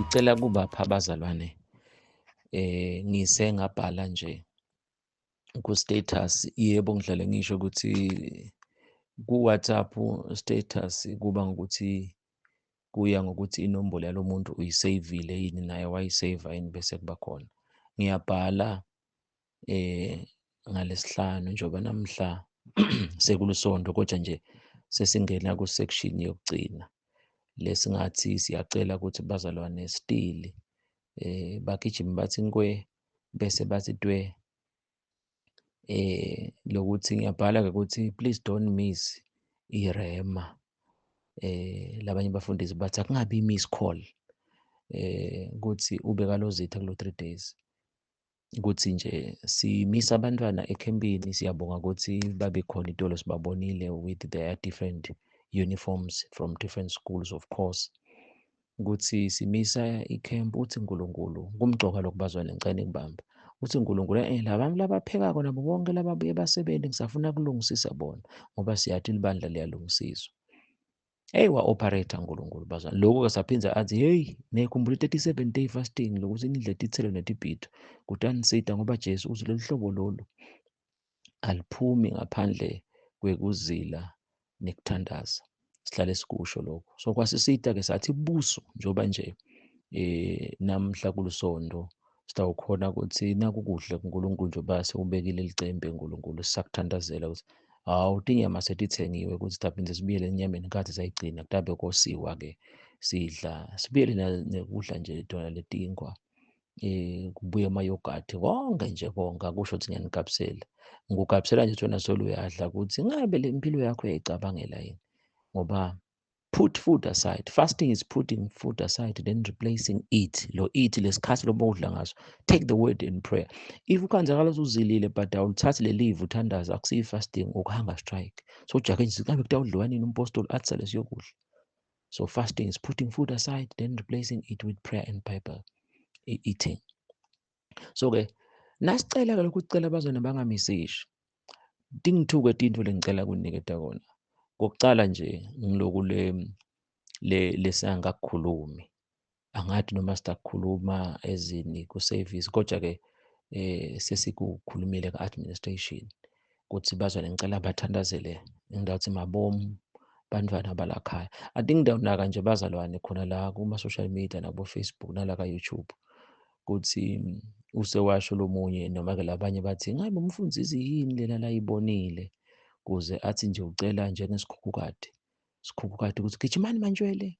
Ngicela kubapha abazalwane ngise ngabhala nje ku-status, yebo ngihlale ngisho ukuthi ku-WhatsApp status kuba ngukuthi kuya ngokuthi inombolo yalo muntu uyiseyivile yini naye wayiseyiva yini bese kuba khona. Ngiyabhala ngalesihlanu njengoba namhla sekulisonto kodwa nje sesingena ku-section yokugcina lesingathi siyacela ukuthi bazalwane still bagijime bathi nkwe bese bathi twe lokuthi ngiyabhala-ke ukuthi please don't miss irema. Labanye bafundisi bathi akungabi i-miss call ukuthi ube kalozitha kulo 3 days, ukuthi nje simisa abantwana ekhempini. Siyabonga ukuthi babe khona itolo, sibabonile with their different uniforms from different schools, of course, ukuthi simisa ikhempu. Uthi uNkulunkulu kumcoka lokhu bazwane, ngicela nikubambe. Uthi uNkulunkulu labantu labaphekako nabo bonke lababuye basebenze, ngisafuna kulungisisa bona ngoba siyathi libandla liyalungisiswa. Hey, wa-operator uNkulunkulu bazwane. Lokhu-ke saphinda athi hey, nikhumbula i-37 day fasting lokuthi nidle tithelo netibhidvo kutanisita, ngoba Jesu uthi lolu hlobo lolu aliphumi ngaphandle kwekuzila nekuthandaza. Sihlale sikusho lokho. So kwasisita-ke sathi buso njengoba nje namhla kulisonto sitawukhona ukuthi nakukuhle kuNkulunkulu njengoba sewubekile licembe uNkulunkulu, sisakuthandazela ukuthi hawu tinyama setithengiwe ukuthi siphinde sibuyele enyameni nkathi sayigcina kutabe kosiwa-ke sidla sibuyele nekudla nje tona letinkwa, kubuye ama-yoghurt konke nje konke. Akusho ukuthi ngiyanikapsela, ngikukapsela nje ukuthi wena solo uyadla ukuthi ngabe le mpilo yakho uyayicabangela yini, ngoba put food aside. Fasting is putting food aside then replacing it, lo it lesikhathi lobo udla ngaso. Take the word in prayer. If ukhanzakala usuzilile but awulithathi le leave uthandaza, akusiyi fasting, ukuhunger strike. So ujake nje ngabe kutawudliwa nini umpostoli athi sale siyokudla. So fasting is putting food aside then replacing it with prayer and Bible eating. So ke nasicela ke lokhu sicela abazwana bangamisishi. Tingithuke tintfo lengicela kuniketa kona. Kokucala nje ngiloku le lesangakukhulumi, angathi noma sitakukhuluma ezini ku-service, kodwa-ke sesikukhulumile ka-administration ukuthi bazwane ngicela bathandazele ngidawuthi mabomu bantwana balakhaya. I think ndawunaka nje bazalwane khona la kuma-social media nabo-Facebook nala ka-YouTube kuthi usewasho lomunye noma-ke labanye bathi ngabe umfundisi yini lena layibonile kuze athi nje ucela njengesikhukhukati sikhukhukati ukuthi gijimani mantshwele,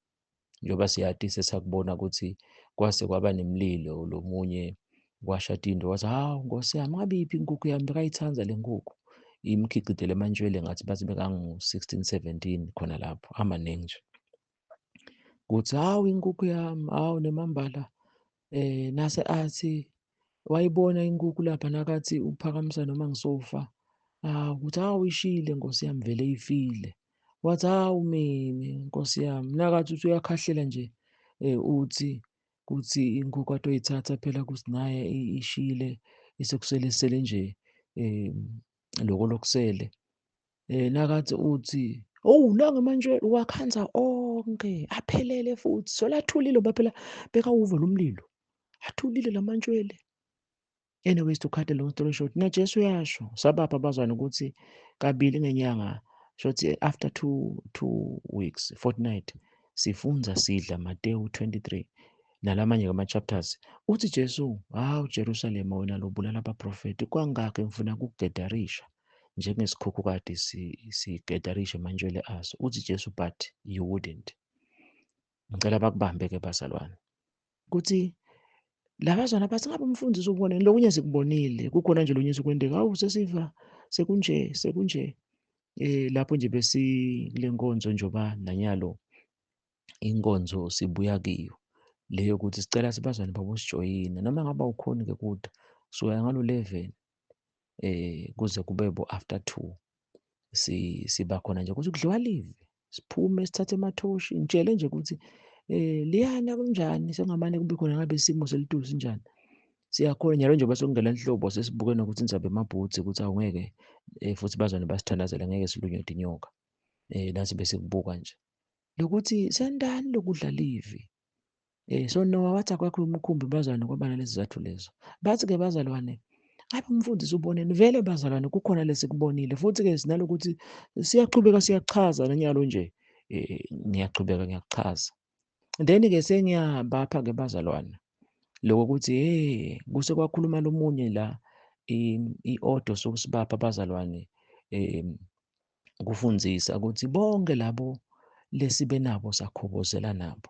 njengoba siyati sesakubona ukuthi kwase kwaba nemlilo lomunye kwasha tinto, wathi hawu nkosi yami ngabe iphi inkukhu yami, bekayithanda le nkukhu imkhicitele emantshwele, ngathi bathi bekangu-16 17 khona lapho amaningi nje kuthi hawu inkukhu yami, hawu nemambala. Nase athi wayibona inkukhu lapha nakathi uphakamisa noma ngisofa, hawu ukuthi hawu ishile nkosi yami, vele ifile. Wathi hawu mina nkosi yami, nakathi uthi uyakhahlela nje uthi kuthi inkukhu atoyithatha phela kuthi naye ishile, isekusele nje loko lokusele. Nakathi uthi oh nange manje wakhanza onke aphelele futhi solathulile ngoba phela bekawuva lo mlilo, athulile lamantshwele. Anyways, to cut the long story short, naJesu uyasho sabapha abazwane ukuthi kabili ngenyanga, shothi after 2 weeks, fortnight, sifunza sidla Mateyu 23 nalamanye ama-chapters. Uthi Jesu, hawu Jerusalema wena lobulala abaprofeti, kwangakho ngifuna ukukugedarisha njengesikhukhukati sigedarishe mantshwele aso. Uthi Jesu, but you wouldn't. Ngicela bakubambe-ke bazalwane kuthi labazwana bathi ngabe umfundisi ubone lokunye sikubonile, kukhona nje lonye sikwendeka, hawu sesiva sekunje sekunje. Lapho nje besikule nkonzo njengoba nanyalo inkonzo sibuya kiyo leyo ukuthi sicela sibazwane babosijoyina noma ngabe awukhoni-ke kuda suka ngalo 11 kuze kube bo after 2 siba khona nje ukuthi kudliwa live, siphume sithathe emathoshi. Ngitshele nje ukuthi liyana kunjani, sengamane kube khona ngabe isimo selitulu sinjani, siyakhona nyalo njengoba sekungena nhlobo sesibuke nokuthi indzaba emabhutsi ukuthi awungeke futhi bazwane basithandazela ngeke silunywe tinyoka. Nathi besikubuka nje lokuthi sendani lokudla live. So Noah wathi akwakhiwe umkhumbi bazalwane kwaba nalezi zizathu lezo. Bathi-ke bazalwane, ngabe umfundisi uboneni? Vele bazalwane kukhona lesikubonile, futhi-ke sinalokuthi siyachubeka siyachaza nanyalo nje, ngiyachubeka ngiyakuchaza. Then-ke sengiyabapha-ke bazalwane lokho ukuthi hey, kuse kwakhuluma lomunye la i-order sokusibapha bazalwane, kufundzisa ukuthi bonke labo lesibe nabo sakhobozela nabo.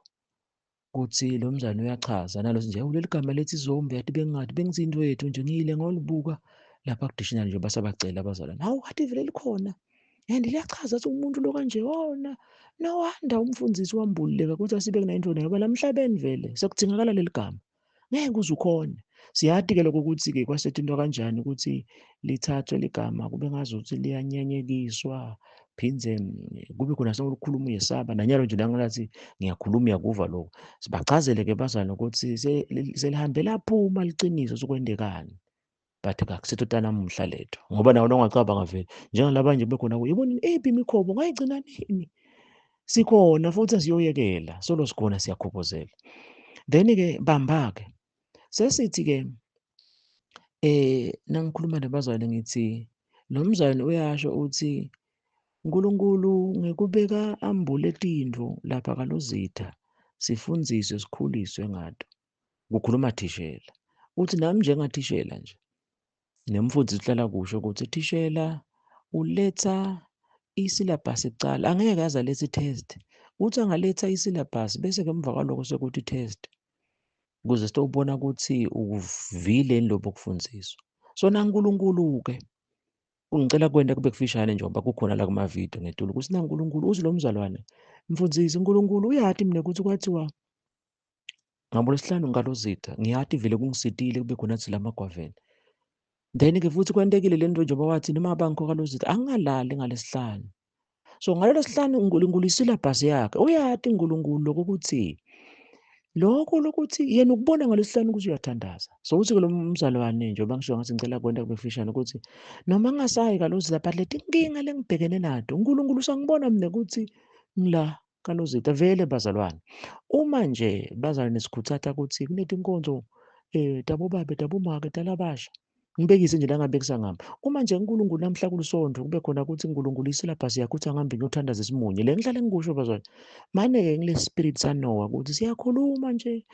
Kuthi lo mzane uyachaza nalo nje leli gama lethi zombie yathi bengathi bengizinto yethu nje ngiyile ngolibuka lapha ku-dictionary nje basabacela abazalwane. Hawu kathi vele likhona and liyachaza ukuthi umuntu lo kanje wona. No wonder umfundisi wambuleka ukuthi asibe kunayinto nayo ngoba lamhlabeni vele sekudingakala leli gama. Ngeke uze ukhone. Siyati-ke lokho ukuthi-ke kwasetshenzwa kanjani ukuthi lithathwe ligama kube ngazuthi liyanyenyekiswa, phindze kube khona sewukhuluma uyesaba. Nanyalo nje nangathi ngiyakhuluma uyakuva lokho. Sibachazele-ke bazalwane ukuthi selihambe laphuma liciniso sokwendekani. But akusetho namuhla letho ngoba nawe ungacabanga vele njengalaba nje bekhona yibona iphi imikhobo ngayigcina nini? Sikhona futhi asiyoyekela, solo sikhona siyakhophozela. Then-ke bamba-ke sesithi-ke nangikhuluma nabazalwane ngithi lo mzalwane uyasho uthi uNkulunkulu ngekubeka ambule tintfo lapha kalozitha sifundziswe sikhuliswe ngato. Kukhuluma thishela. Uthi nami njengathishela nje nemfundisi uhlala kusho ukuthi thishela uletha isilabhasi kucala, angeke aze alethe i-test. Uthi angaletha isilabhasi bese ke emva kwaloko sekuthi i-test ukuze sitobona ukuthi ukuvile yini lokho okufundziswa. So naNkulunkulu-ke ungicela kwenta kube kufishane nje ngoba kukhona la kuma-video ngetulu ukuthi naNkulunkulu uthi lo mzalwane mfundisi uNkulunkulu uyati mina ukuthi kwathiwa ngabo lesihlanu ngalozitha ngiyati vele kungisitile kube khona thi lamagwaveni. Then-ke futhi kwentekile le nto njengoba wathi noma bangikho kalozitha angingalali ngalesihlanu. So ngalelo sihlanu uNkulunkulu isilabhasi yakhe uyati uNkulunkulu lokuthi lokho lokuthi yena ukubona ngalesihlanu ukuthi uyathandaza. So uthi-ke lo mzalwane njengoba ngisho ngathi ngicela kwenta kube kufishane ukuthi noma ngingasayi kalozitha but leti nkinga lengibhekene nato uNkulunkulu usangibona mina ukuthi ngila kalozitha. Vele bazalwane uma nje bazalwane sikhuthatha ukuthi kunetinkonzo tabobabe tabomake talabasha, ngibekise nje la ngabekisa ngami. Uma nje uNkulunkulu namhla kulisonto kube khona ukuthi uNkulunkulu isilabhasi yakhe uthi angihambe ngiyothandaza esimunye. Le ngihlale ngikusho bazalwane, mane-ke ngile spirit saNoah ukuthi siyakhuluma nje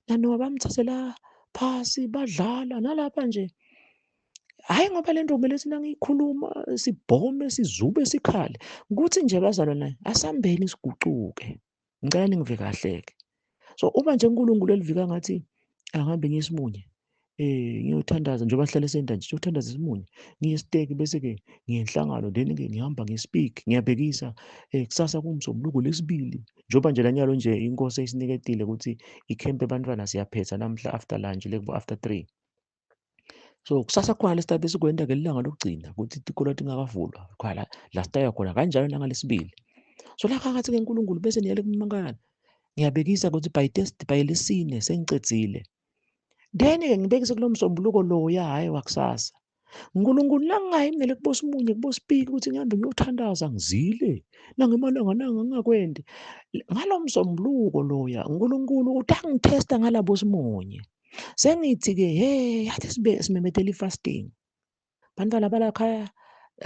naNoah bamthathela phasi badlala nalapha nje. Hhayi ngoba le nto kumele thina ngiyikhuluma sibhome sizube sikhale. Kuthi nje bazalwane asambeni sigucuke. Ngicela ningive kahle-ke. So uma nje uNkulunkulu elivika ngathi angihambe ngiye esimunye, ngiyothandaza njengoba sihlale senda nje, siyothandaza esimunye, ngiye esiteki bese-ke ngiye enhlangano, then-ke ngihamba ngiye-speak, ngiyabhekisa kusasa kuwumsombuluko lesibili. Njengoba nje lanyalo nje inkosi esiniketile ukuthi ikhempe abantwana siyaphetha namhla after lunch le kubo after 3. So kusasa khona lesitabe sikwenta-ke lilanga lokugcina ukuthi tikolo tingakavulwa khona la sitaya khona kanjalo nangalesibili. So la ngathi-ke uNkulunkulu bese niyele kumankana. Ngiyabekisa ukuthi by test by lesine sengicedzile. Then-ke ngibekise kulo msombuluko loya hhayi wakusasa. uNkulunkulu nangingayi mina kubosimunye kubosipiki ukuthi ngihambe ngiyothandaza ngizile nangemalanga nanga ngingakwendi. Ngalo msombuluko loya uNkulunkulu utangithesta ngalabo simunye. Sengithi-ke hey yathi sibe simemetela i-fasting. Bantwana balakhaya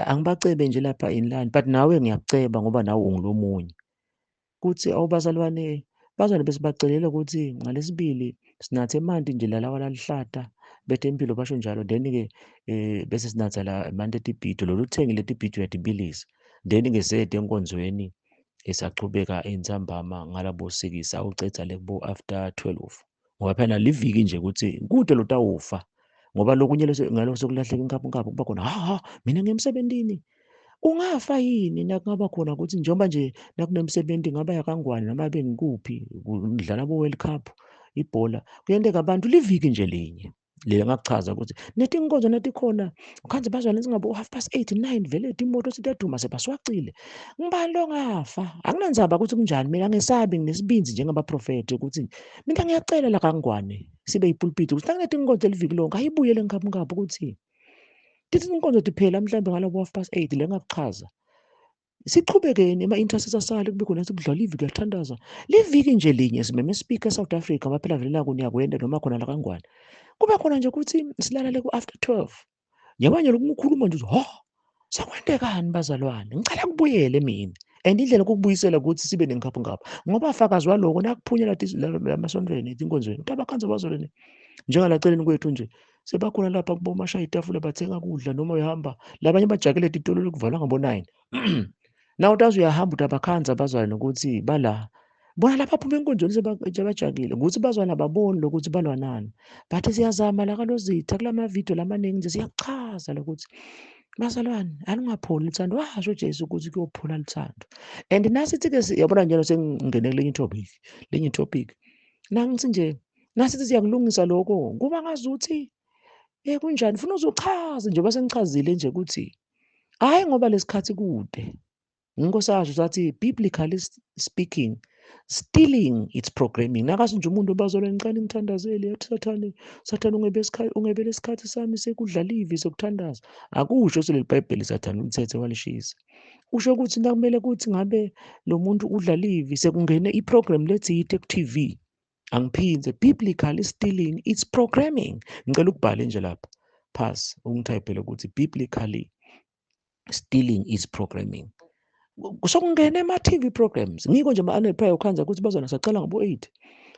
angibacebe nje lapha inline but nawe ngiyakuceba ngoba nawe ungulomunye. Kuthi awubazalwane bazalwane besibacelela ukuthi ngalesibili sinathe emanti nje lalawa lalihlata bethe impilo basho njalo, then-ke bese sinatha la emanti etibhido lolu uthengile tibhido uyatibilisa. Then-ke sede enkonzweni esachubeka entsambama ngalabo 6 awucedza le kubo after 12. Ngoba phela liviki nje ukuthi kude lotawufa ngoba lokunye ngaloko sekulahleka inkaphu kuba khona ha ha mina ngiyemsebentini. Ungafa yini nakungaba khona ukuthi njengoba nje nakunemsebenzi ngaba yakangwane noma bengikuphi kudlala bo World Cup ibhola kuyenteka abantu liviki nje linye. Le ngakuchaza ukuthi netinkonzo natikhona ukhanze bazwane singabo 8:30 9 vele imoto sitaduma sebaswacile. Ngibani longafa? Anginandzaba ukuthi kunjani mina ngesabi nginesibindi njengabaprofeti ukuthi mina ngiyacela la kangwane sibe ipulpit ukuthi nakunetinkonzo eliviki lonke ayibuyele ngapha ukuthi tithi inkonzo tiphela mhlambe ngalabo 8:30 le ngakuchaza. Siqhubekeni ema-intercessor sale kube khona sikudlala iviki kuyathandaza. Liviki nje linye simeme speaker eSouth Africa ngoba phela vele naku niyakwenda noma khona la kaNgwane. Kube khona nje ukuthi silalele ku-after 12. Yabona nje lokhu ukhuluma nje uthi ho sekwentekani bazalwane, ngicela kubuyele mina. And indlela kokubuyisela ukuthi sibe nenkhaphu-ngaphu ngoba fakazi waloko nakuphunyela lamasontweni etinkonzweni ukuthi abakhanza bazalwane njengalaceleni kwethu nje sebakhona lapha kubomashaya itafula bathenga kudla noma uyahamba labanye bajakele titolo lokuvalwa ngabo-9 naw utaze uyahamba uthi abakhanza bazalwane ukuthi bala bona lapha phuma enkonzweni sebajakile ukuthi bazalwane ababoni lokuthi balwa nani, but siyazama la kalozitha kulama video lamaningi nje siyakuchaza lokuthi bazalwane alingapholi luthando, washo uJesu ukuthi kuyophola luthando. And nasithi-ke yabona njalo sengingene kulenye itopic, lenye itopic nangithi nje nasithi siyakulungisa lokho kuba ngazuthi kunjani funa uzochaza njengoba sengichazile nje ukuthi hhayi ngoba lesikhathi kude. Ngikho sathi biblically speaking stealing it's programming. Nakathi nje umuntu bazalwane ngicela ngithandazele yathi sathane sathane ungebele isikhathi sami sekudla livi sokuthandaza. Akusho ukuthi leli Bhayibheli sathane ulithethe walishisa. Usho ukuthi nakumele ukuthi ngabe lo muntu udla livi sekungene i-program lethiyite ku-TV. Angiphinze, biblically stealing it's programming. Ngicela ukubhale nje lapha pass ungithayibhele ukuthi biblically stealing is programming. Sokungena ema-TV programs ngikho nje ama-annual prayer ukhanza ukuthi bazona sacala ngabo-8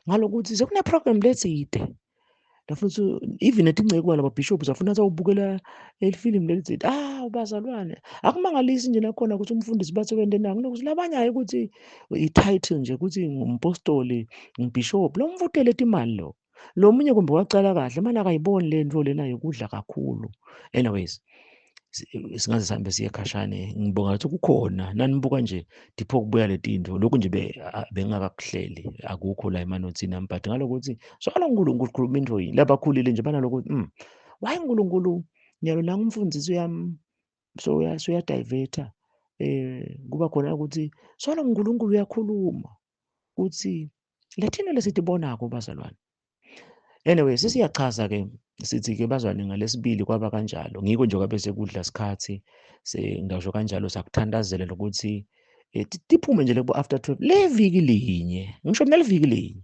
ngalokuthi sekune-program lethide lafuna ukuthi even netingceku laba bishop safuna ukuthi elifilimu lelithi bazalwane akumangalisi nje nakhona ukuthi umfundisi bathi wente nako lokuthi labanye hayi ukuthi i-title nje ukuthi ngumpostoli ngubishop lo mvutele imali lo lo munye kumbe wacala kahle manje akayiboni le nto lena yokudla kakhulu. Anyways singaze sihambe siye khashane, ngibonga ukuthi kukhona nanibuka nje dipho kubuya letinto lokhu nje bengakakuhleli akukho la emanothini ami, but ngalokuthi solo uNkulunkulu ukhuluma into yini labakhulile nje banalokuthi why uNkulunkulu nyalo la umfundisi uyami so uyadiverta kuba khona ukuthi solo uNkulunkulu uyakhuluma ukuthi lethina lesitibonako bazalwane. Anyway sesiyachaza ke sithi ke bazalwane ngalesibili kwaba kanjalo ngikho nje kwabe sekudla sikhathi sengasho kanjalo sakuthandazela lokuthi tiphume nje lebo after 12 leviki linye ngisho mina leviki linye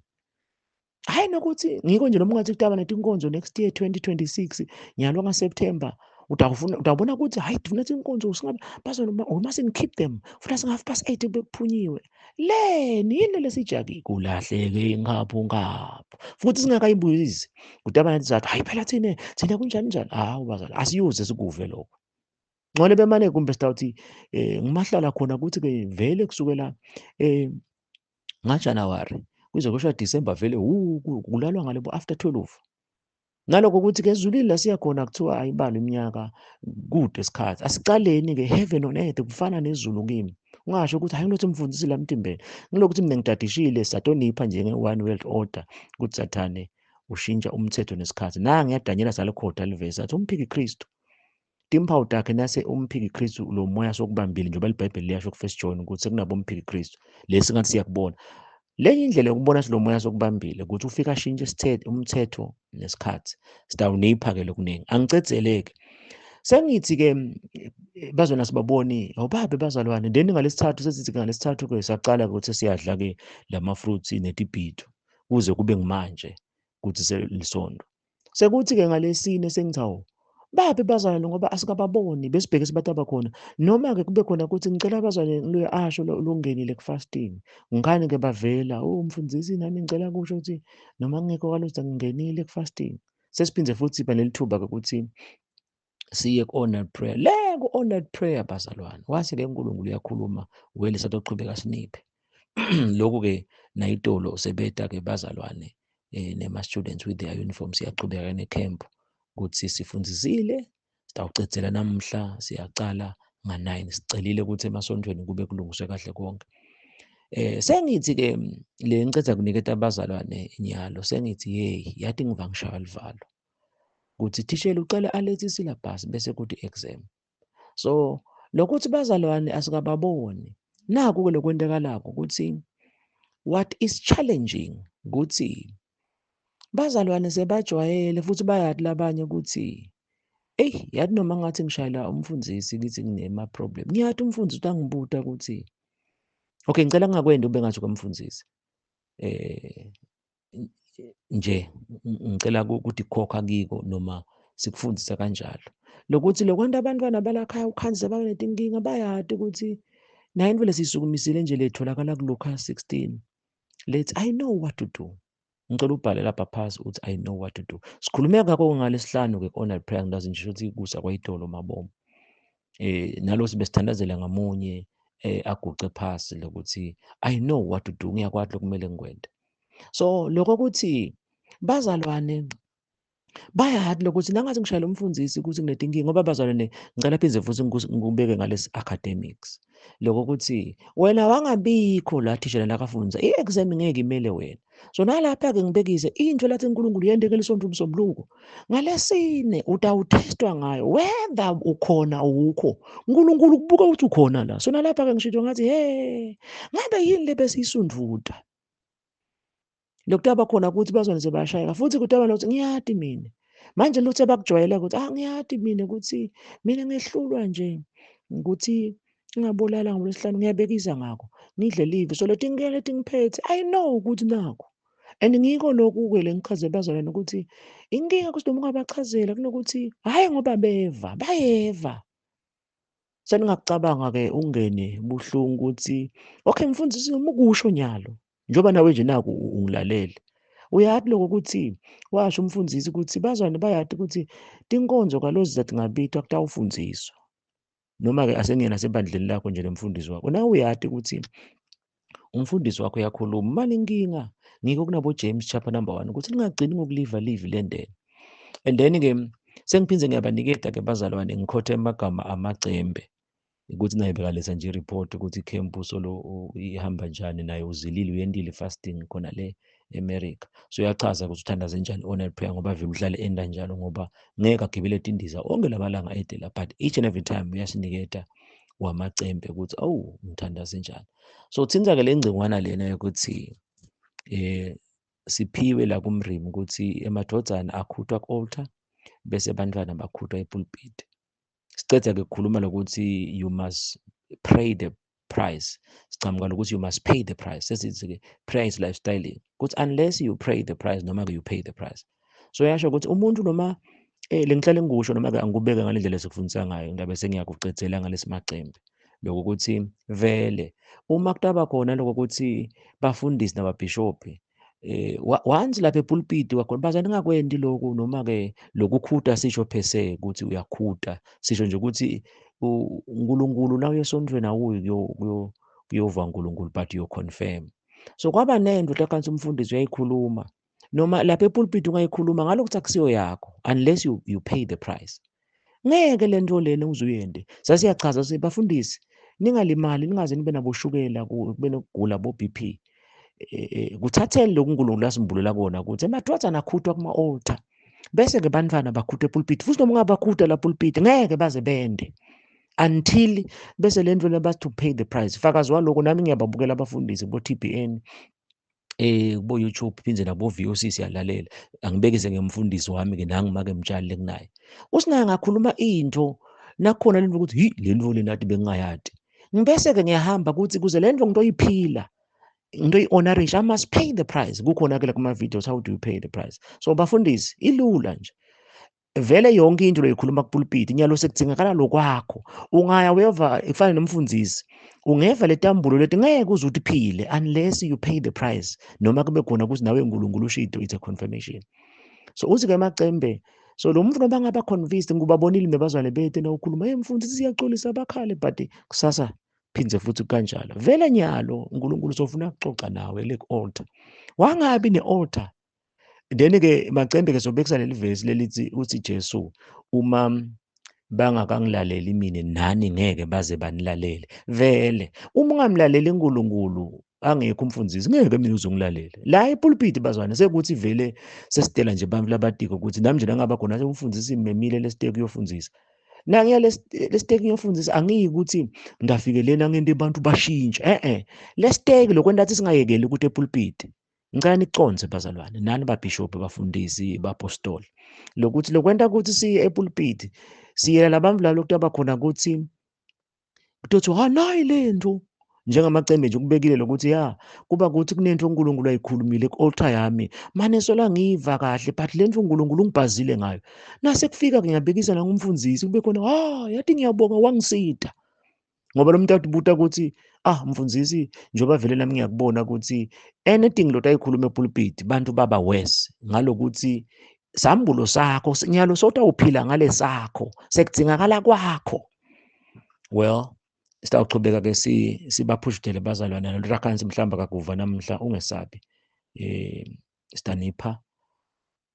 hayi nokuthi ngikho nje noma ungathi kutaba netinkonzo next year 2026 nyalo nga September utawufuna utawubona ukuthi hayi tifuna inkonzo singabe bazona we mustn't keep them funa singa 8:30 bekuphunyiwe leni yini lesijaki kulahleke ingapho ngapho futhi singakayibuyisi kudaba nathi zathi hayi phela thine kunjani njani hawu bazali asiyuze sikuve lokho ngcole bemane kumbe sitawuthi ngimahlala khona ukuthi ke vele kusukela ngaJanuary kuze kusho December vele kulalwa ngalebo after 12 nalokho ukuthi ke ezulwini la siya khona kuthiwa ayibalo iminyaka kude isikhathi asicaleni ke heaven on earth kufana nezulu kimi ungasho ukuthi hayi ngilothi mfundisi la mtimbeni ngilokuthi mina ngidadishile satonipha nje nge-one world order ukuthi sathane ushintsha umthetho nesikhathi nange yaDanyela salikhotha livesi athi umphiki Kristu timphawu takhe nase umphiki Kristu lo moya sokubambile njengoba iBhayibheli liyasho ku-First John ukuthi sekunabo umphiki Kristu lesi ngathi siyakubona lenye indlela yokubona lo moya sokubambile ukuthi ufika ashintshe umthetho nesikhathi sitawunipha-ke lokuningi angicedzeleke sengithi-ke bazona sibaboni awubabe bazalwane then ngalesithathu sesithi ngalesithathu-ke sacala ukuthi siyadla-ke lama-fruits netibhido kuze kube ngimanje kuthi selisonto sekuthi-ke ngalesine sengithi awu babe bazalwane ngoba asikababoni besibheke sibantu abakhona noma-ke kube khona ukuthi ngicela abazalwane loyo asho longenile ku-fasting ngani-ke bavela oh mfundisi nami ngicela kusho ukuthi noma ngingekho kalozi ngingenile ku-fasting sesiphinde futhi siba nelithuba-ke ukuthi siye ku-all prayer le ku-all prayer bazalwane wathi-ke uNkulunkulu uyakhuluma wele satochubeka siniphe lokhu-ke nayitolo sebeta-ke bazalwane nema-students with their uniform siyachubeka ne-camp ukuthi sifundisile sitawucedzela namhla siyacala nga-9 sicelile ukuthi emasontweni kube kulungiswe kahle konke sengithi-ke le ngiceda kuniketa abazalwane inyalo sengithi hey yathi ngiva ngishaya livalo ukuthi thishela ucela alethe isyllabus bese kuthi exam so lokuthi bazalwane asikababoni naku-ke lokwentekalako ukuthi what is challenging ukuthi bazalwane sebajwayele futhi bayathi labanye ukuthi Eyi, yathi noma ngathi ngishayela umfundisi ngithi nginema-problem, ngiyathi umfundisi utangibuta ukuthi okay, ngicela ngingakwendi ube ngathi kwamfundisi. Nje ngicela ukuthi khokha kiko noma sikufundisa kanjalo. Lokuthi lokwantu abantwana balakhaya ukhanze banetinkinga bayati ukuthi nayo into lesiyisukumisile nje letholakala kuLuka 16. Let's I know what to do. Ngicela ubhale lapha phasi uthi I know what to do. Sikhulume ngakho ngalesihlanu ke ku-all prayer, ngilazi nje ukuthi kusa kwayidolo mabomu. Nalo sibe sithandazela ngamunye aguce phasi lokuthi I know what to do, ngiyakwati lokumele ngikwente. So lokho ukuthi bazalwane bayati lokuthi nangathi ngishayela umfundisi ukuthi nginetinkinga, ngoba bazalwane ngicela phindze futhi ngikubeke ngalesi academics. Lokho ukuthi wena wangabikho la thishela nakafundisa, i-exam ngeke imele wena. So nalapha-ke ngibekise into lathi uNkulunkulu yendeke lisonto umsombuluko ngalesine utawuthestwa ngayo whether ukhona awukho. uNkulunkulu kubuka ukuthi ukhona la. So nalapha-ke ngisho ngathi hey, ngabe yini le besiyisunduda lokutaba khona ukuthi bazone sebashayeka futhi kutaba nokuthi ngiyati mina manje luthe bakujwayele ukuthi ngiyati mina ukuthi mina ngehlulwa nje ukuthi ngingabulala ngolwesihlanu, ngiyabekisa ngakho ngidle live. So leti ngeke letingiphethe I know ukuthi nakho and ngiko lokhu-ke le ngichaze bazalwane ukuthi inkinga ukuthi noma ungabachazela kunokuthi hhayi ngoba beva bayeva. Seningakucabanga-ke ungene buhlungu ukuthi okay mfundisi noma ukusho nyalo njengoba nawe nje naku ungilalele. Uyati lokho ukuthi washo umfundisi ukuthi bazalwane bayati ukuthi tinkonzo kalozi zathi ngabitwa kutawufundziswa. Noma-ke asengiyena sebandleni lakho nje nemfundisi wakho. Nawe uyati ukuthi umfundisi wakho uyakhuluma. Mane inkinga ngiko kunabo James chapter number 1 ukuthi ningagcini ngokuliva livi lendeni. And then-ke sengiphinde ngiyabaniketa-ke bazalwane ngikhothe amagama amacembe ukuthi naye bekaletha nje i-report ukuthi ikhempu solo ihamba njani, naye uzilile uyendile fasting khona le eMerica. So uyachaza ukuthi uthandaze njani on prayer ngoba vele uhlale enda njalo ngoba ngeke agibele tindiza onke lamalanga ede la, but each and every time uyasiniketa wamacembe ukuthi awu ngithandaze njani. So thinta-ke le ngcingwana lena yokuthi siphiwe la kumrimi ukuthi emadvodzana akhutwa ku-altar bese abantwana bakhutwa epulpit. Siceda-ke ukukhuluma lokuthi you must pray the price. Sichamuka lokuthi you must pay the price. Sesithi-ke prayer is lifestyling. Ukuthi unless you pray the price noma-ke you pay the price. So yasho ukuthi umuntu noma lengihlale ngikusho noma-ke angikubeke ngale ndlela esikufundisa ngayo ngidabe sengiyakucedzela ngalesimacembe. Lokho ukuthi vele uma kutaba khona lokho ukuthi bafundisi nababhishobhi once lapha epulpiti wakhona bazane ningakwendi lokhu noma-ke lokukhuta sisho phese ukuthi uyakhuta sisho nje ukuthi uNkulunkulu la uyesontweni awuyi kuyova uNkulunkulu but you confirm. So kwaba nento kanti umfundisi uyayikhuluma noma lapha epulpiti ungayikhuluma ngalokuthi akusiyo yakho unless you pay the price. Ngeke le nto lena uzuyende. Sasiyachaza sithi bafundisi ningalimali ningaze nibe naboshukela kube nokugula bo BP. Kuthatheni lokhu uNkulunkulu asimbulela kona ukuthi emadvodzana akhutwa kuma-altar bese-ke bantwana bakhutwa epulpiti futhi noma ungabakhuta la pulpiti ngeke baze bende until bese le nto le bathi to pay the price. Fakazi waloko nami ngiyababukela abafundisi bo-TBN kubo YouTube phinde nabo VOC siyalalela. Angibekise ngemfundisi wami-ke nangu make mtshali lekunaye usinaye ngakhuluma into nakhona lento ukuthi hi le nto le nathi bengingayadi. Ngibese-ke ngiyahamba ukuthi kuze le nto ngitoyiphila into i-honorisha, I must pay the price. Kukhona-ke la kuma-videos how do you pay the price. So bafundisi ilula nje vele yonke into loyikhuluma kupulpiti nyalo sekudingakala lokwakho. Ungaya uyova ifana nomfundisi ungeva letambulo leti ngeke uze uthi phile unless you pay the price noma kube khona ukuthi nawe uNkulunkulu ushido, it's a confirmation. So uthi-ke amacembe so lo muntu noma ngaba convinced ngubabonile nebazwane bethu na ukhuluma hey mfundisi siyaxolisa bakhale but kusasa phindze futhi kanjalo. Vele nyalo uNkulunkulu sofuna ukuxoxa nawe le altar. Wangabi ne-altar. Then-ke macembe ke sobekisa leli vesi lelithi uthi Jesu uma bangakangilaleli mina nani ngeke baze banilalele. Vele uma ungamlaleli uNkulunkulu angekho umfundisi ngeke mina uzongilalela. La epulpit bazwane sekuthi vele sesitela nje abantu labatiko ukuthi nami nje nangaba khona umfundisi memile lesiteki uyofundisa. Nangiya lesiteki ngiyofundisa angiyi ukuthi ngafike lena ngento abantu bashintshe. Lesiteki lokwenta singayekeli ukuthi epulpit. Ngicela niconze bazalwane nani babhishobhi, bafundisi, bapostoli, lokuthi lokwenta ukuthi siye epulpiti siyela labantu labo lokutaba khona ukuthi kutothiwa nayi lento njengamacembe nje ukubekile lokuthi ya kuba kuthi kunento uNkulunkulu ayikhulumile ku-altar yami mane sola ngiva kahle, but lento uNkulunkulu ungibhazile ngayo. Nase kufika ngiyabekisa nangumfundisi kube khona, ah yathi ngiyabonga wangisida. Ngoba lo muntu atibuta ukuthi ah mfundisi, njengoba vele nami ngiyakubona ukuthi anything lo ayikhuluma epulpit bantu baba worse ngalokuthi sambulo sakho nyalo sotawuphila ngale sakho sekudingakala kwakho. Well, sitawuchubeka ke sibaphushudele bazalwane nalurakansi mhlawumbe akakuva namhla, ungesabi, sitanipha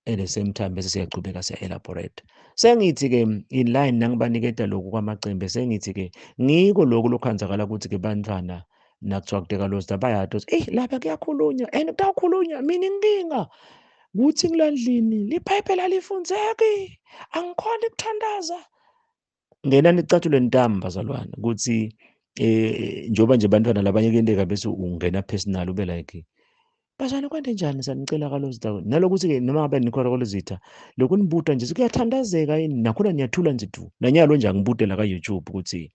at the same time bese siyachubeka siya-elaborate. Sengithi ke in line nangibaniketa lokhu kwamacembe, sengithi ke ngiko lokhu lokhanzakala ukuthi ke bantwana nakuthiwa kuteka lozita bayati ukuthi eyi lapha kuyakhulunywa and kutawukhulunywa. Mina inkinga kuthi ngilandlini liBhayibheli alifundzeki, angikhoni ukuthandaza. Ngenani ecathulweni tami bazalwane ukuthi njengoba nje bantwana labanye kuyenteka bese ungena personal ube like bazalwane kwente njani sanicela kalozitha nalokuthi-ke noma ngabe nikhona kalozitha lokhu nibuta nje kuyathandazeka yini nakhona niyathula nje du. Nanyalo nje angibute la ka-YouTube ukuthi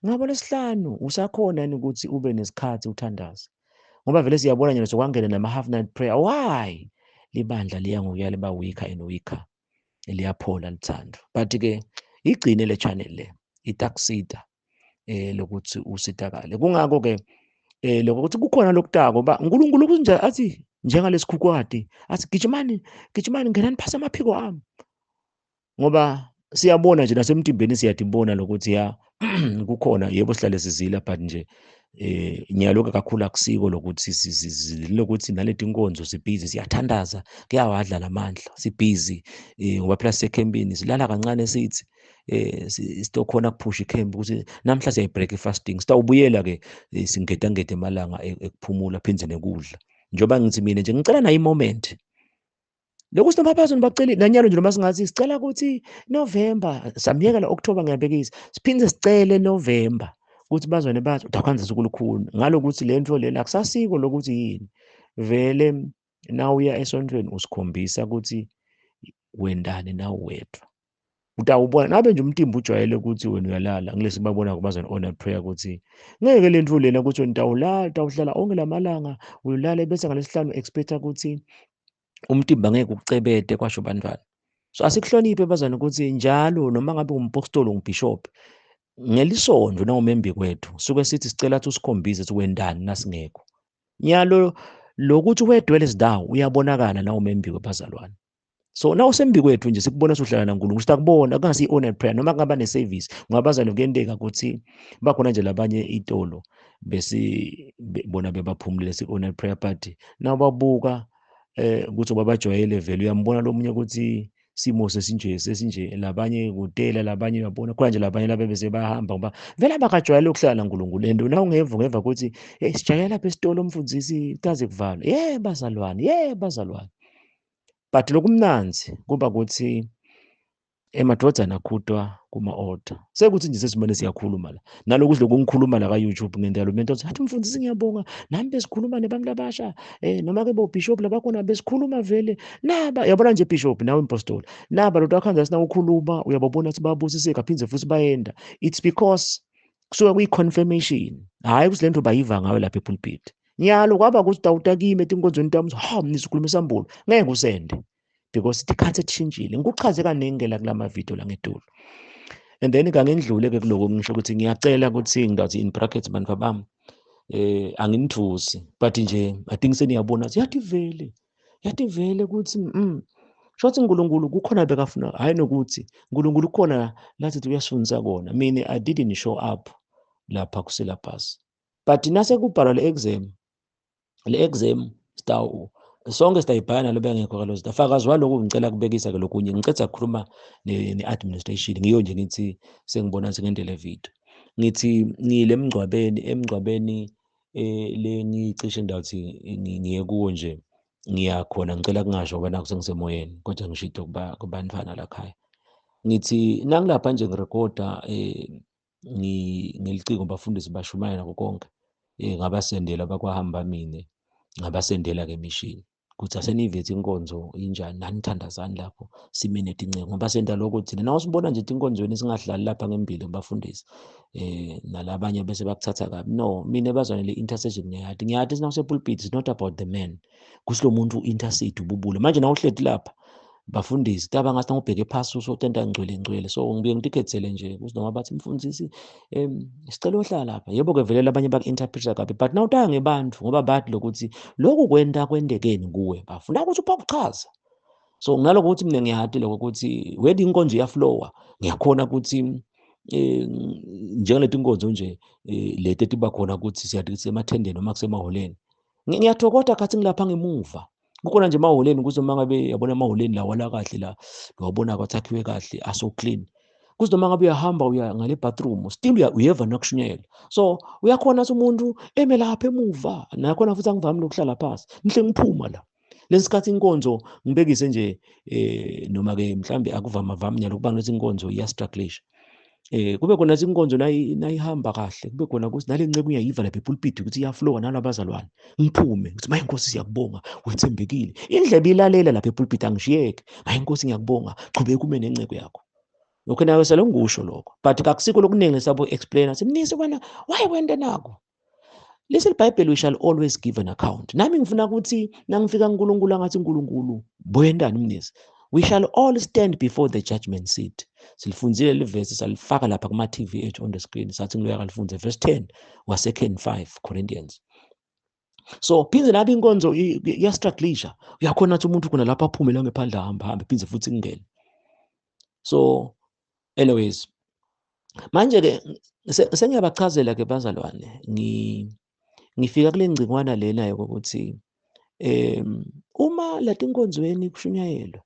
ngabo lesihlanu usakhona yini ukuthi ube nesikhathi uthandaze, ngoba vele siyabona nje sokwangena nama-half night prayer. Why libandla liya ngokuya liba weaker and weaker, liyaphola lithando. But-ke igcine le channel le itakusita lokuthi usitakale. Kungakho-ke lokho ukuthi kukhona lokutako ba uNkulunkulu kunje athi njengalesikhukhukazi athi gijimani gijimani ngenani phasi amaphiko ami, ngoba siyabona nje nasemtimbeni siyadibona lokuthi ya kukhona yebo sihlale sizila, but nje nyalo kakhulu akusiko lokuthi lokuthi naleti nkonzo sibhizi siyathandaza kuyawadla lamandla sibhizi, ngoba phela sisekhempini silala kancane sithi sitokhona kuphusha ikhemp ukuthi namhla siyayi-break i-fasting, sitawubuyela ke singeda ngede emalanga ekuphumula phindze nekudla. Njengoba ngithi mina nje ngicela nayo i-moment lokhu sinoma nibaceli nanyalo nje noma singathi sicela ukuthi November samyekela October ngiyabekisa siphinde sicele November ukuthi bazwane bathi uthakhanza sukulukhulu ngalokuthi le nto lena akusasiko lokuthi yini vele nawuya esontweni usikhombisa ukuthi wendani nawuwedwa. Utawubona nabe nje umtimba ujwayele ukuthi wena uyalala ngilesi babona kubazana on prayer ukuthi ngeke le nto lena ukuthi wena utawulala utawuhlala onke lamalanga uyolala bese ngalesihlanu expecta ukuthi umtimba ngeke ukucebete kwasho bantwana. So asikuhloniphe bazana ukuthi njalo noma ngabe umpostoli ungibishop ngelisonto nawumembi kwethu suke sithi sicela ukuthi usikhombise ukuthi wendani nasingekho. Nyalo lokuthi wedwele isidawo uyabonakala nawumembi kwebazalwane. So nawusembi kwethu nje sikubona suhlala naNkulunkulu sitakubona kungasi i-honor prayer noma kungaba ne-service ngoba bazalwane kuyenteka ukuthi bakhona nje labanye itolo bese bona bebaphumulile si-honor prayer, but nawubabuka ukuthi babajwayele vele uyambona lo munye ukuthi simo sesinje sesinje labanye kutela labanye uyabona khona nje labanye labe bese bayahamba ngoba vele abakajwayele ukuhlala naNkulunkulu. And na ungeva ungeva ukuthi hey sijwayele lapha esitolo umfundisi kaze kuvalwe, ye bazalwane ye bazalwane. But lokumnanzi kuba ukuthi emadvodzana akhutwa kuma-altar sekuthi nje sesimane siyakhuluma la naloku lokhu ngikhuluma la ka-YouTube ngendlela umuntu othi athi mfundisi ngiyabonga nami besikhuluma nebantu labasha noma ke bo-bishop labakhona besikhuluma vele naba yabona nje bishop nawe impostoli naba lo akhanza sina ukhuluma uyababona ukuthi babusiseka phindze futhi bayenda. It's because kusuka kuyi-confirmation, hhayi ukuthi le nto bayiva ngayo lapha epulpit. Nyalo kwaba ukuthi utawutakime etinkonzweni tami ha mnisi ukhuluma isambulo ngeke usende because tikhathi etshintshile. Ngikuchaze kaningi la kulama video la ngetulu. And then kangendlule ke kuloko ngisho ukuthi ngiyacela ukuthi ngidathi in brackets bantu bami anginithusi but nje I think seniyabona ukuthi yathi vele ukuthi shothi uNkulunkulu kukhona bekafuna hayi nokuthi uNkulunkulu kukhona lathi uyasifundisa kona. Mina I didn't show up lapha ku syllabus, but nase kubhalwa le exam sitawu sonke sitayibhala nalo bengekho kalozi. Fakazi walokhu ngicela kubekisa ke lokunye ngicela ukukhuluma ne-administration ngiyo nje ngithi sengibona sengendele video ngithi ngile emngcwabeni le ngicishe ndathi ngiye kuwo nje ngiyakhona ngicela kungasho ngoba nakho sengisemoyeni kodwa ngishito kubantwana la khaya. Ngithi nangilapha nje ngirekhoda ngelicingo bafundisi bashumayela nako konke ngabasendela bakwahamba mina Ngabasendela-ke emishini ukuthi asenivethe inkonzo injani, nanithandazani lapho sime netinceku, ngoba senta lokho thina. Nawusibona nje inkonzweni singadlali lapha ngembili kubafundisi nalabanye bese bakuthatha kabi. No, mina bazwane le intercession ngiyati, ngiyathi sinawusepulpit, it's not about the man, kuthi lo muntu intercede ububule. Manje nawuhleti lapha bafundisi taba ngathi ngubheke phasi usotenta ngcwele ngcwele, so ngibuye ngitikhethele nje ukuthi noma bathi mfundisi sicela uhlala lapha, yebo-ke vele labanye baku-interpreta kabi, but nawutaya ngebantu ngoba bathi lokuthi lokhu kwenta kwentekeni kuwe, bafuna ukuthi upha kuchaza. So nginaloko ukuthi mina ngiyati lokho ukuthi wedi inkonzo iyaflowa, ngiyakhona ukuthi njengaleti inkonzo nje leti etiba khona ukuthi siyathi kusemathendeni noma kusemahholeni, ngiyathokoda khathi ngilapha ngemuva. Kukhona nje emahholeni kuze uma ngabe yabona emahholeni lawa la kahle la lowabona kwathi akhiwe kahle aso clean, kuze noma ngabe uyahamba uya ngale bathroom still uyeva nakushunyayela. So uyakhona ukuthi umuntu eme lapha emuva, nakhona futhi angivami lokuhlala phasi, ngihle ngiphuma la lesikhathi inkonzo ngibekise nje noma ke mhlambe akuvama vami nyalo kuba ngithi inkonzo iyastrugglisha, kube khona inkonzo nayihamba kahle, kube khona ukuthi nale nceku uyayiva lapha epulpit ukuthi iyaflowa nalabazalwane, ngiphume ngithi maye Nkosi siyakubonga wethembekile, indlebe ilalela lapha epulpit angishiyeke, maye Nkosi ngiyakubonga, chubeka ume nenceku yakho. Lokho nawe sele ngikusho lokho, but kakusikho lokuningi sabo explainer simnisi wena why wente nako. Lesi iBhayibheli, we shall always give an account. Nami ngifuna ukuthi nangifika kuNkulunkulu angathi uNkulunkulu boyendani mnisi. We shall all stand before the judgment seat. Silifunzile levesi salifaka lapha kuma TV ethu on the screen, sathi ngiloya kalifunze verse 10 wa second 5 Corinthians. So phinde lapha inkonzo iyastrugglisha, uyakhona ukuthi umuntu khona lapha aphume la ngephandle ahamba hambe phinde futhi kungene. So anyways, manje ke sengiyabachazela ke bazalwane, ngifika kule ngcingwana lena yokuthi uma latinkonzweni kushunyayelwa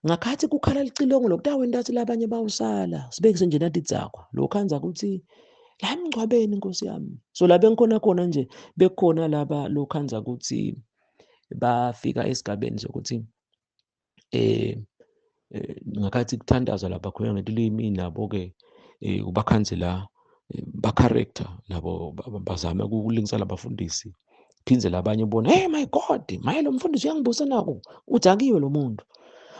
ngakhathi kukhala licilongo lokutawenta athi labanye bawusala sibekise nje nathi dzakwa lokhanza ukuthi la emngcwabeni Nkosi yami. So la bengikhona khona nje bekhona laba lokhanza ukuthi bafika esigabeni sokuthi ngakhathi kuthandazwa lapha khona ngetilimi nabo-ke ubakhanze la ba-character nabo bazame ukulingisa labafundisi, phindze labanye ubone hey my God, maye lo mfundisi uyangibusa nako udakiwe lo muntu.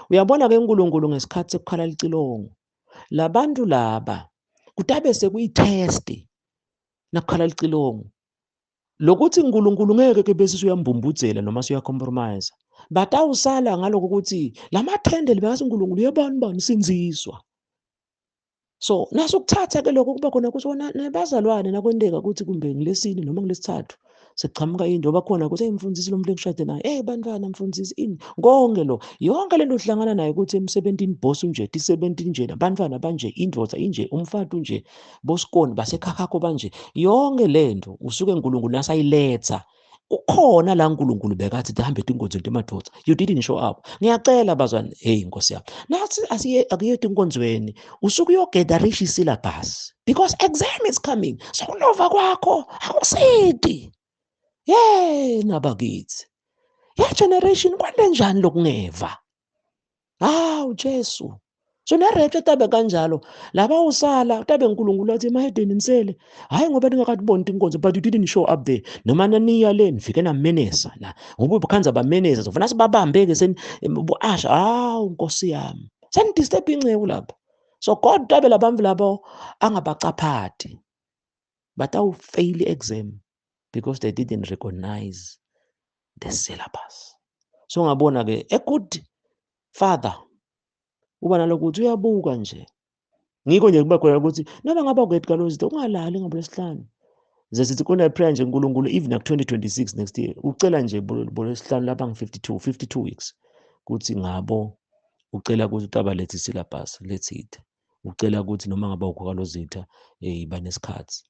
Uyabona-ke uNkulunkulu ngesikhathi sekukhala licilongo labantu laba kutabe sekuyi-test nakukhala licilongo lokuthi uNkulunkulu ngeke ke bese usuyambumbudzela noma usuyacompromise, batawusala ngaloko ukuthi lamathende libekasi uNkulunkulu yebani bani sinziswa. So nasukuthatha ke lokho kuba khona ukuthi wona nebazalwane nakwenteka ukuthi kumbe ngilesine noma ngilesithathu sekuqhamuka into bakhona ukuthi hey mfundisi lo muntu engishade naye, hey bantwana mfundisi ini konke lo yonke lento uhlangana nayo ukuthi emsebentini boss unje tisebentini nje nabantwana banje indoda inje umfati unje bosikoni basekhakhakho banje, yonke lento usuke uNkulunkulu nasayiletha kukhona la uNkulunkulu bekathi hambe tinkonzweni temadoda, you didn't show up. Ngiyacela bazwane, hey Nkosi yami, nathi asiye akuyethu inkonzweni usuke uyogedarisha isyllabus because exam is coming, so kulova kwakho akusidi. Yey nabakithi, ya generation kwande njani lokungeva? Hawu Jesu. So nerephe tabe kanjalo laba usala tabe uNkulunkulu athi emahedeni nisele, hayi ngoba ningakatiboni inkonzo, but you didn't show up there noma naniya le nifike namenesa la ngoba ubukhanza bamenesa sofuna sibabambe ke sen buasha. Hawu Nkosi yami, senidisturb inceku lapha. So God tabe labantu labo angabacaphati batawu fail exam because they didn't recognize the syllabus. So ngabona ke a good father uba nalokuthi uyabuka nje, ngikho nje kuba khona ukuthi noma ngaba kwethu kalozi ungalali ngabolesihlanu ze sithi kuna prayer nje uNkulunkulu even nak 2026 next year ucela nje bolesihlanu lapha ngi 52 weeks kuthi ngabo ucela ukuthi utabalethe syllabus lethitha, ucela ukuthi noma ngaba ukhalozitha iba nesikhathi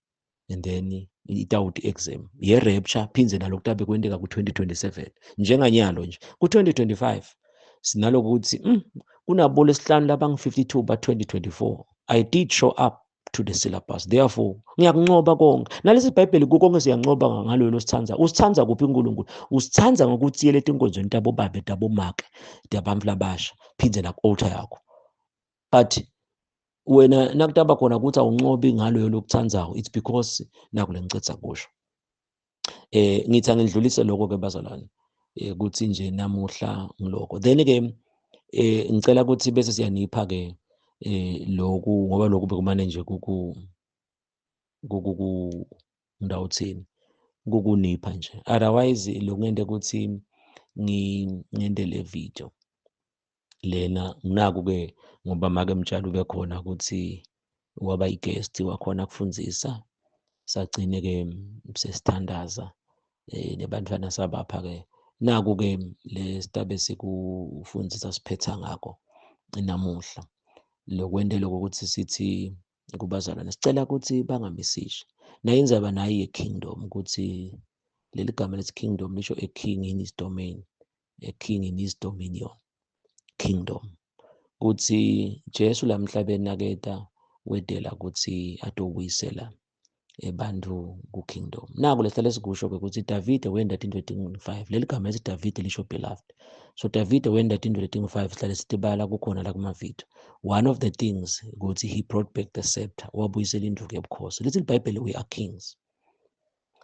and then itawuti exam ye rapture phindze nalokhu tabe kwenteka ku 2027 njenganyalo nje ku 2025 sinalokuthi kunabo lesihlanu labangu 52 ba 2024 I did show up to the syllabus, therefore ngiyakunqoba konke nalesi iBhayibheli konke siyanqoba ngalo losithanza. Usithanza kuphi uNkulunkulu? Usithanza ngokuthi yele tinkonzweni tabo babe tabo make tabantu labasha phindze na altar yakho, but wena nakutaba khona ukuthi awunqobi ngalo lokuthanzayo, it's because nakule ngicetha kusho. Ngithi angidlulise lokho ke bazalwane, ukuthi nje namuhla ngiloko. Then ke ngicela ukuthi bese siyanipha ke lokhu, ngoba lokhu bekumane nje kuku kuku ndawuthini kukunipha nje. Otherwise lokungente ukuthi ngingente le video lena, nginaku ke ngoba make Mtshali ube khona ukuthi waba i-guest wakhona kufundzisa, sagcine ke sesithandaza nebantwana sabapha ke. Naku ke lesitabe sikufundisa siphetha ngako namuhla, lokwentela ukuthi sithi kubazalwane sicela ukuthi bangamisishi. Nayo indzaba nayo ye-kingdom, ukuthi leli gama lethi kingdom lisho a king in his domain, a king in his dominion, kingdom. Kuthi Jesu la emhlabeni naketa wedela ukuthi atobuyisela abantu ku-kingdom. Naku lesihlale sikusho-ke ukuthi Davide wenda tintfo letingu-5. Leli gama elithi Davide lisho beloved. So Davide wenda tintfo letingu-5, sihlale sitibala kukhona la kuma-video. One of the things ukuthi he brought back the scepter, wabuyisela induku yobukhosi. Lithi iBhayibheli we are kings.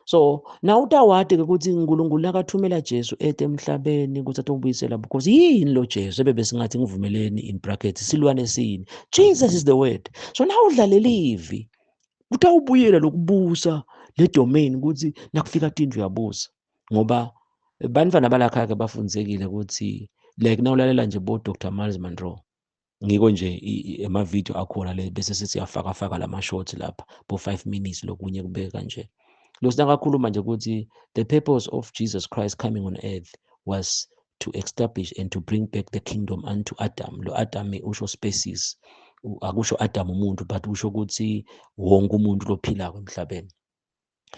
So now utawati-ke ukuthi uNkulunkulu nakathumela Jesu ete emhlabeni ukuthi atobuyisela bukhosi, yini lo Jesu ebebe singathi ngivumeleni in brackets silwane sini. Jesus is the word. So now udla livi kutawubuyela lokubusa le domain ukuthi nakufika tindlu uyabusa, ngoba bantwana balakhaya ke bafundzekile ukuthi like nawulalela nje bo Dr Miles Monroe, ngiko nje ema-video akhona le bese sithi siyafaka faka lama shorts lapha bo 5 minutes lokunye kubeka kanje. Lo sinakakhuluma nje ukuthi the purpose of Jesus Christ coming on earth was to establish and to bring back the kingdom unto Adam. Lo Adam usho species, akusho Adam umuntu, but usho ukuthi wonke umuntu lophilako emhlabeni.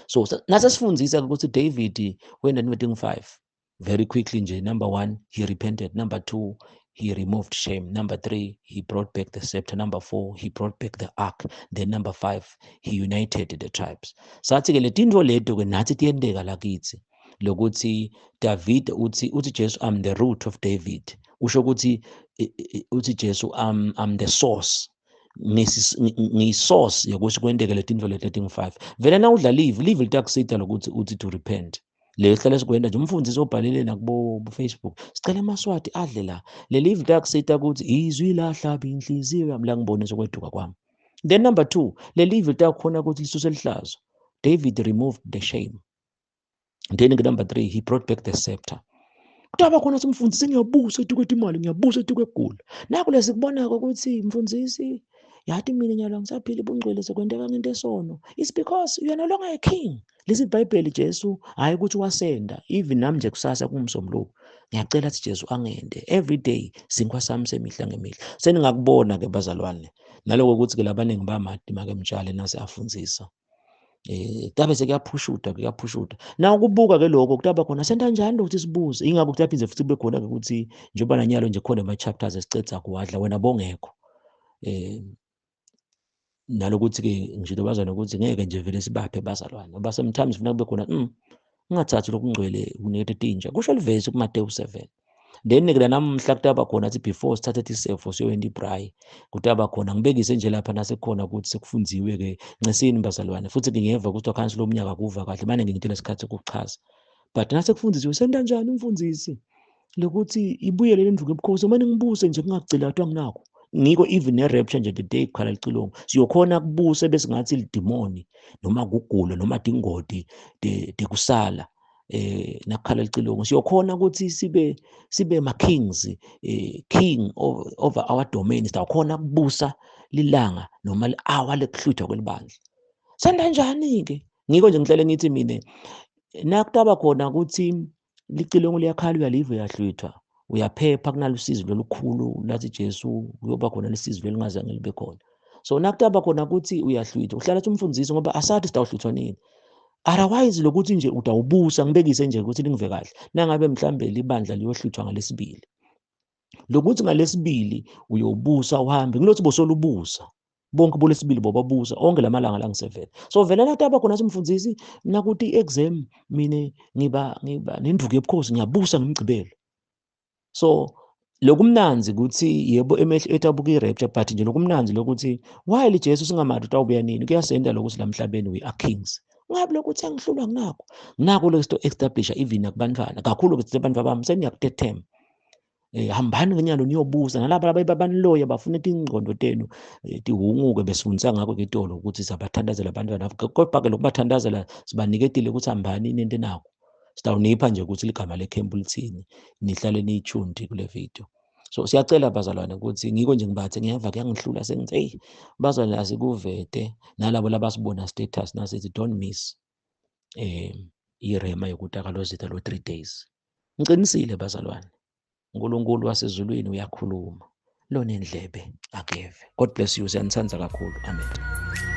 So nasesifundisa ukuthi David wenda in 5 very quickly nje. Number 1, he repented. Number 2, he removed shame. Number 3, he brought back the scepter. Number 4, he brought back the ark. Then number 5, he united the tribes. Sathi ke letintfo leto ke nathi tiyenteka lakithi, lokuthi David uthi Jesu I'm the root of David. Usho ukuthi uthi Jesu I'm the source, ngiyisource yokuthi kwenteke letintfo leti letingu-5. Vele na udla live litakusita lokuthi uthi to repent. Le sihlale sikwenda nje, umfundisi obhalele nakubo Facebook, sicela amaSwati adle la. Le live litakusita ukuthi izwi lahlaba inhliziyo yami la ngibonisa ukweduka kwami. Then number 2, le live litakukhona ukuthi lisuse lihlazo. David removed the shame. Then number 3, he brought back the scepter. Kutaba khona simfundisi ngiyabusa etukwe imali, ngiyabusa etukwe egula. Naku lesikubonako ukuthi mfundisi yathi mina nyalo ngisaphila ubungcwele sekwenteka ngento esono. It's because you are no longer a king. Lesi iBhayibheli Jesu hayi ukuthi wasenda, even nami nje kusasa kungumsombuluko ngiyacela ukuthi Jesu angende every day sinkwa sami semihla ngemihla. Seningakubona ke bazalwane naloko ukuthi ke labaningi bamadi make Mtshali nase afundzisa. Tabe sekuyaphushuta kuyaphushuta. Na ukubuka ke lokho kutaba khona senta njani ukuthi sibuze, ingakho kutaphinze futhi kube khona ke ukuthi njengoba nanyalo nje khona ama chapters esicedza kuwadla wena bongekho. Nalokuthi ke ngishilo bazalwane ukuthi ngeke nje vele sibaphe bazalwane, ngoba sometimes funa kube khona ungathathi lokungcwele kunikete tinja, kusho livesi kuMateyu 7. Then ke namhla kutaba khona athi before sithathe isefo siyoyenda ibraai, kutaba khona ngibekise nje lapha nasekhona ukuthi sekufundziwe ke ncisini bazalwane, futhi ke ngiyeva ukuthi wakhansi lomnyaka kuva kahle manje ngingitela isikhathi sokuchaza. But nasekufundisiwe senta njani umfundisi lokuthi ibuyele le ndlu ebukhosi, manje ngibuse nje kungagcilatwa nginakho. Ngiko even ne-rapture nje the day kukhala licilongo siyokhona kubuse bese ngathi lidimoni noma kugula noma dingodi de kusala nakukhala licilongo siyokhona ukuthi sibe ma kings, king over our domain. Sitawukhona kubusa lilanga noma li-hour lekuhlwithwa kwelibandla. Senda njani ke? Ngiko nje ngihlale ngithi mina nakutaba khona ukuthi licilongo liyakhala uyaliva uyahlwithwa uyaphepha kunalusizi lolukhulu lathi Jesu kuyoba khona lisizi lelingazange libe khona. So nakutaba khona ukuthi uyahlwithwa uhlala uthi umfundisi ngoba asathi sitawuhlwithwa nini. Otherwise lokuthi nje utawubusa ngibekise nje ukuthi ningive kahle, nangabe mhlambe libandla liyohlwithwa ngalesibili, lokuthi ngalesibili uyobusa uhambe ngilothi bosolubusa bonke bolesibili bobabusa onke lamalanga la ngi7. So vele nakutaba khona simfundisi nakuthi exam mina ngiba nenduku yobukhosi ngiyabusa ngimgcibelo. So lokumnanzi ukuthi yebo emehlo ethu abuka i-rapture, but nje lokumnanzi lokuthi while Jesu singamati utawubuya nini, kuyasenda lokuthi la emhlabeni we are kings. Ngabe lokhu uthi angihlulwa nginakho. Nginako lokho establish even nakubantwana kakhulu ukuthi abantu bami seniyakutethema. Hambani ngenyalo niyobuza nalaba abaye babaniloya bafuna ingqondo tenu tihunguke. Besifundisa ngakho itolo ukuthi siyabathandazela abantwana, kodwa ke lokubathandazela sibaniketile ukuthi hambani nento enako. Sitawunipha nje ukuthi ligama lekhempu lithini, nihlale niyi-tuned kule video. So siyacela bazalwane ukuthi ngiko nje ngibathe ngiyeva kuyangihlula sengithi hey bazalwane asikuvete nalabo labasibona status nasithi don't miss irema yokutaka lozitha lo 3 days. Ngiqinisile bazalwane, uNkulunkulu wasezulwini uyakhuluma, lonendlebe akeve. God bless you, siyanithanda kakhulu. Amen.